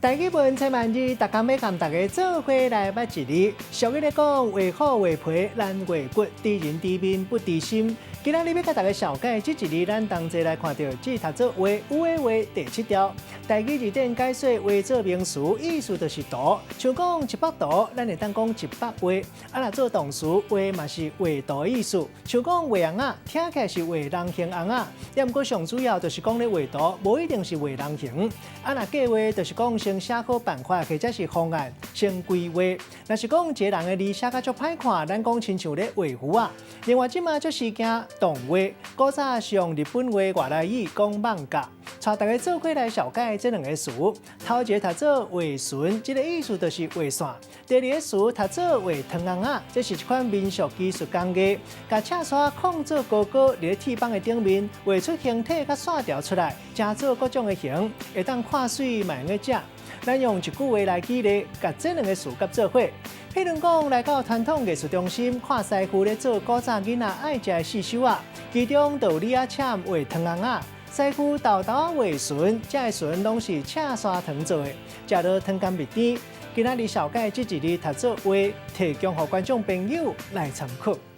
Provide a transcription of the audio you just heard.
台語文千萬字，逐工欲共大家做伙來捌一字。俗語咧講，畫虎畫皮難畫骨，知人知面不知心。今仔日欲共大家紹介這一字，咱同齊來看著，這讀做畫有的畫第七條。台語字典解說畫做名詞，意思就是圖。像講一幅圖，咱會當講一幅畫。啊，若做動詞，畫嘛是畫圖意思。像講畫尪仔，聽起來是畫人形尪仔，也毋過上主要就是講咧畫圖，無一定是畫人形。啊，若計劃就是講先寫好辦法或者是方案，先規劃。若是講一個人的字寫甲足歹看，咱講親像咧畫符仔。另外，這馬足時興動畫，古早是用日本話外來語講漫畫。帶大家做伙來紹介這兩个詞。頭一个讀做畫巡，這个意思就是畫線；第二个詞讀做畫糖尪仔，這是一款民俗技術工藝，共赤沙控做高高，佇咧鐵板的頂面畫出形體佮線條出來，成做各種的形，會當看媠，嘛會用食。咱用一句話來舉例，共這兩个詞合做伙。譬如講，來到傳統藝術中心看師傅咧做古早囡仔愛食的四手仔，其中就有李仔攕畫糖尪仔，師傅沓沓仔畫巡，這个巡攏是赤砂糖做的，食落糖甘蜜甜。今仔日紹介這一字讀做畫，提供予觀眾朋友來參考。